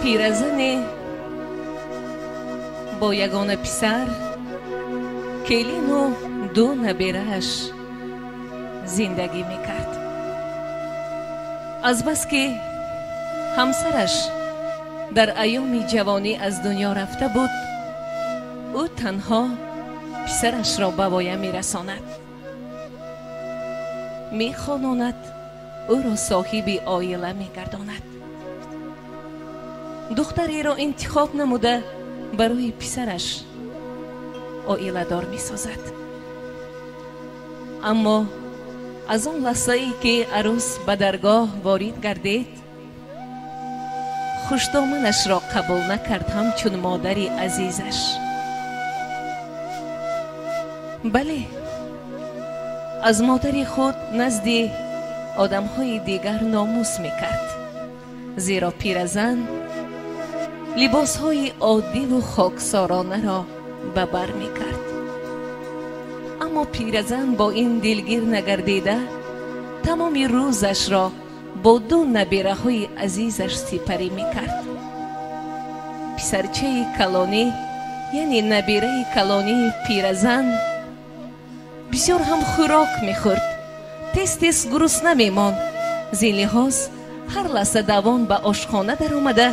Пиразане бо ягона писар, келину ду набирааш зиндагӣ мекард. Азбаски ҳамсараш дар айёми ҷавонӣ аз дунё рафта буд, ӯ танҳо писарашро ба воя мерасонад, мехононад, ӯро соҳиби оила мегардонад. Духтареро интихоб намуда барои писараш оиладор месозад. Аммо аз он лаҳзае ки арӯс ба даргоҳ ворид гардид, хушдоманашро қабул накард ҳамчун модари азизаш. Бале, аз модари худ назди одамҳои дигар номус мекард, зеро пиразан либосҳои оддиву хоксоронаро ба бар мекард. Аммо пиразан бо ин дилгир нагардида, тамоми рӯзашро бо ду набираҳои азизаш сипарӣ мекард. Писарчаи калонӣ, яъне набираи калонии пиразан, бисёр ҳам хӯрок мехӯрд, тез-тез гурусна мемонд. Зин лиҳоз ҳар лаҳза давон ба ошхона даромада,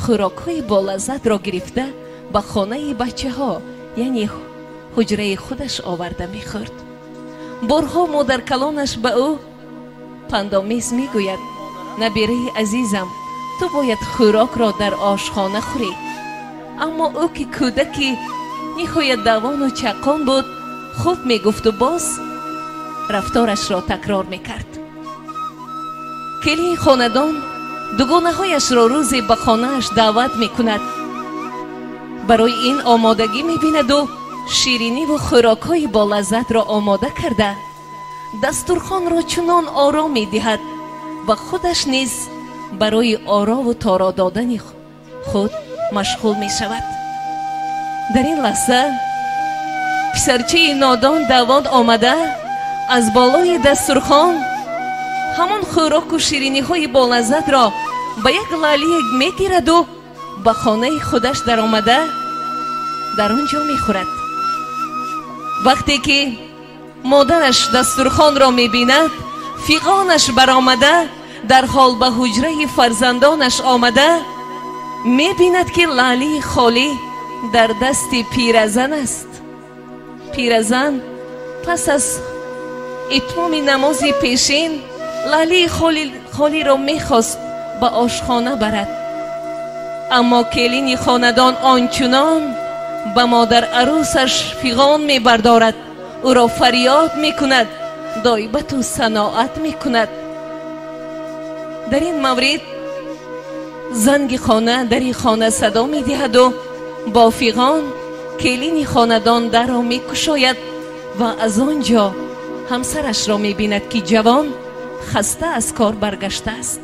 хӯрокҳои болаззатро гирифта ба хонаи бачаҳо, яъне ҳуҷраи худаш оварда мехӯрд. Борҳо модаркалонаш ба ӯ пандомез мегӯяд: набираи азизам, ту бояд хӯрокро дар ошхона хӯрӣ. Аммо ӯ ки кӯдаки ниҳоят давону чаққон буд, хуб мегуфту боз рафторашро такрор мекард. Келини хонадон дугонаҳояшро рӯзе ба хонааш даъват мекунад. Барои ин омодагӣ мебинаду шириниву хӯрокҳои болаззатро омода карда, дастурхонро чунон ором медиҳад ва худаш низ барои орову торо додани худ машғул мешавад. Дар ин лаҳза писарчаи нодон давон омада аз болои дастурхон ҳамон хӯроку шириниҳои болаззатро ба як лаълие мегираду ба хонаи худаш даромада дар он ҷо мехӯрад. Вақте ки модараш дастурхонро мебинад, фиғонаш баромада дарҳол ба ҳуҷраи фарзандонаш омада мебинад, ки лаълии холӣ дар дасти пиразан аст. Пиразан пас аз итмоми намози пешин лаълии холиро мехост ба ошхона барад, аммо келини хонадон ончунон ба модар арӯсаш фиғон мебардорад, ӯро фарёд мекунад, дойбату саноат мекунад. Дар ин маврид занги хона дари хона садо медиҳаду бо фиғон келини хонадон дарро мекушояд ва аз он ҷо ҳамсарашро мебинад, ки ҷавон хаста аз кор баргаштааст.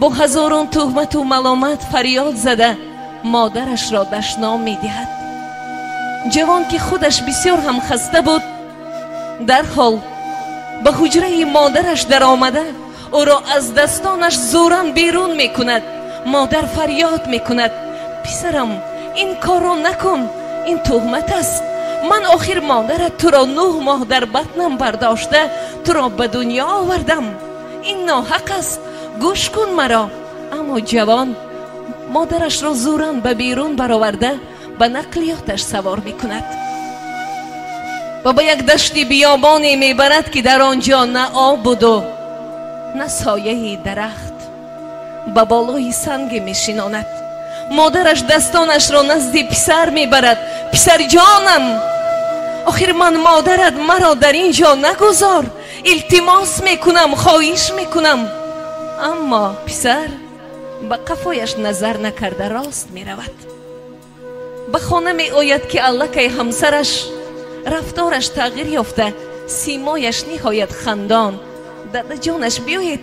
Бо ҳазорон туҳмату маломат фарёд зада модарашро дашном медиҳад. Ҷавон ки худаш бисёр ҳам хаста буд, дарҳол ба ҳуҷраи модараш даромада ӯро аз дастонаш зӯран берун мекунад. Модар фарёд мекунад: писарам, ин корро накун, ин туҳмат аст. Ман охир модарат туро 9 моҳ дар батнам бардошта туро ба дунё овардам. Ин ноҳақ аст, гӯш кун маро. Аммо ҷавон модарашро зӯран ба берун бароварда ба нақлиёташ савор мекунад ва ба як дашти биёбоне мебарад, ки дар он ҷо на об буду на сояи дарахт. Ба болои санге мешинонад. Модараш дастонашро назди писар мебарад: писарҷонам, охир ман модарат, маро дар ин ҷо нагузор, илтимос мекунам, хоҳиш мекунам. Аммо писар ба қафояш назар накарда рост меравад. Ба хона меояд, ки аллакай ҳамсараш рафтораш тағйир ёфта, симояш ниҳоят хандон. Дадаҷонаш, биёед,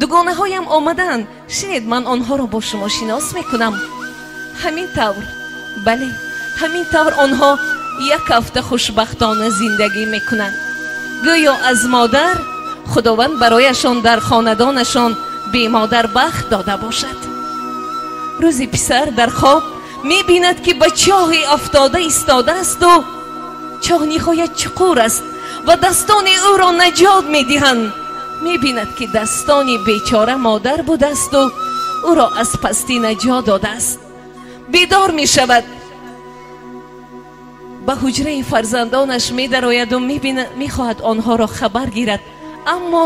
дугонаҳоям омадаанд, шинед, ман онҳоро бо шумо шинос мекунам. Ҳамин тавр, бале, ҳамин тавр онҳо як ҳафта хушбахтона зиндагӣ мекунанд. Гӯё аз модар худованд барояшон дар хонадонашон бемодар бахт дода бошад. Рӯзи писар дар хоб мебинад, ки ба чоҳи афтода истодааст у чоҳ ниҳоят чуқур аст ва дастони ӯро наҷот медиҳанд. Мебинад, ки дастони бечора модар будааст у ӯро аз пастӣ наҷот додааст. Бедор мешавад, ба ҳуҷраи фарзандонаш медарояду мехоҳад онҳоро хабар гирад, аммо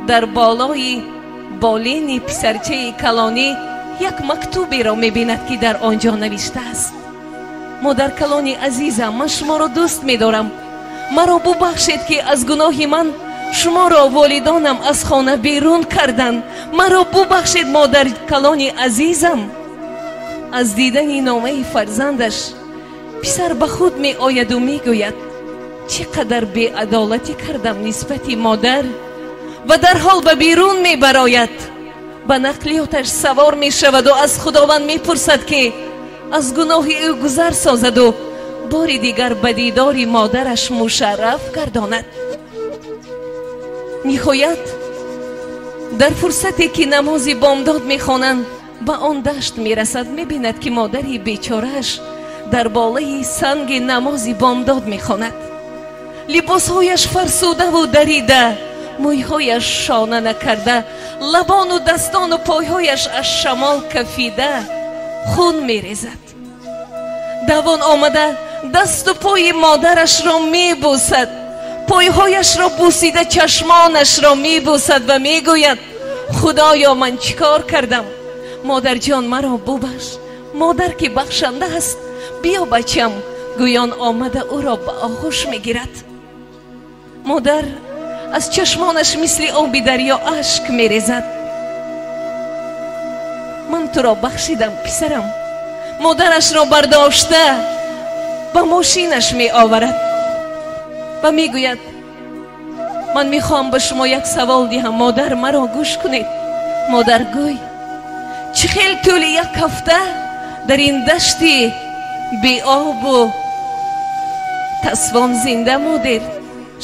дар болои болини писарчаи калонӣ як мактуберо мебинад, ки дар он ҷо навиштааст: модаркалони азизам, ман шуморо дӯст медорам. Маро бубахшед, ки аз гуноҳи ман шуморо волидонам аз хона берун карданд. Маро бубахшед, модаркалони азизам. Аз дидани номаи фарзандаш писар ба худ меояду мегӯяд: чӣ қадар беадолатӣ кардам нисбати модар. Ва дарҳол ба берун мебарояд, ба нақлиёташ савор мешаваду аз Худованд мепурсад, ки аз гуноҳи ӯ гузар созаду бори дигар ба дидори модараш мушарраф гардонад. Ниҳоят, дар фурсате ки намози бомдод мехонанд, ба он дашт мерасад. Мебинад, ки модари бечорааш дар болои санги намози бомдод мехонад. Либосҳояш фарсудаву дарида, мӯйҳояш шона накарда, лабону дастону пойҳояш аз шамол кафида, хун мерезад. Давон омада дасту пои модарашро мебӯсад, пойҳояшро бӯсида, чашмонашро мебӯсад ва мегӯяд: худоё, ман чӣ кор кардам? Модарҷон, маро бубахш. Модар, ки бахшанда аст, биё, бачам, гӯён омада ӯро ба оғӯш мегирад. Модар аз чашмонаш мисли оби дарё ашк мерезад. Ман туро бахшидам, писарам. Модарашро бардошта ба мошинаш меоварад ва мегӯяд: ман мехоҳам ба шумо як савол диҳам, модар, маро гӯш кунед. Модар гӯй: чӣ хел тӯли як ҳафта дар ин дашти беобу тасвон зинда модед?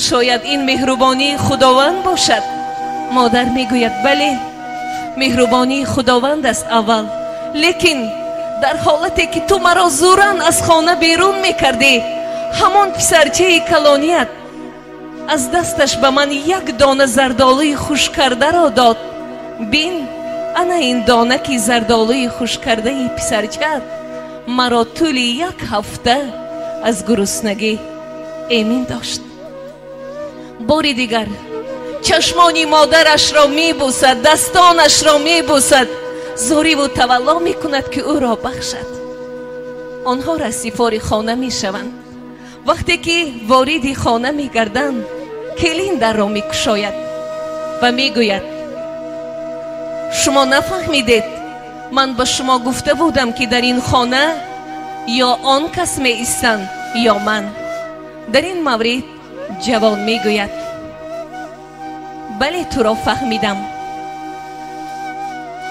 Шояд ин меҳрубонии Худованд бошад. Модар мегӯяд: бале, меҳрубонии Худованд аст аввал, лекин дар ҳолате ки ту маро зӯран аз хона берун мекардӣ, ҳамон писарчаи калоният аз дасташ ба ман як дона зардолуи хушккардаро дод. Бин, ана ин донаки зардолуи хушккардаи писарчаат маро тӯли як ҳафта аз гуруснагӣ эмин дошт. Бори дигар чашмони модарашро мебӯсад, дастонашро мебӯсад, зориву тавалло мекунад, ки ӯро бахшад. Онҳо расифори хона мешаванд. Вақте ки вориди хона мегарданд, келин дарро мекушояд ва мегӯяд: шумо нафаҳмидед, ман ба шумо гуфта будам, ки дар ин хона ё он кас меистанд, ё ман. Дар ин маврид ҷавон мегӯяд: бале, туро фаҳмидам.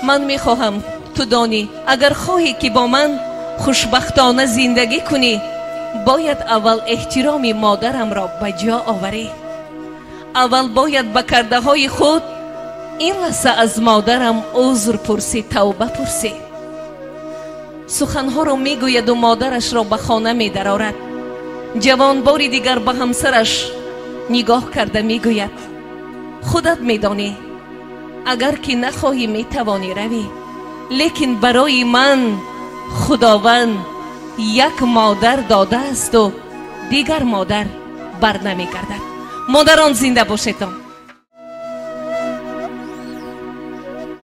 Ман мехоҳам ту донӣ, агар хоҳӣ, ки бо ман хушбахтона зиндагӣ кунӣ, бояд аввал эҳтироми модарамро ба ҷо оварӣ. Аввал бояд ба кардаҳои худ ин лаҳза аз модарам узр пурсӣ, тавба пурсӣ. Суханҳоро мегӯяду модарашро ба хона медарорад. Ҷавон бори дигар ба ҳамсараш нигоҳ карда мегӯяд: худат медонӣ, агар ки нахоҳӣ, метавонӣ равӣ, лекин барои ман Худованд як модар додаасту дигар модар бар намегардад. Модарон, зинда бошедон.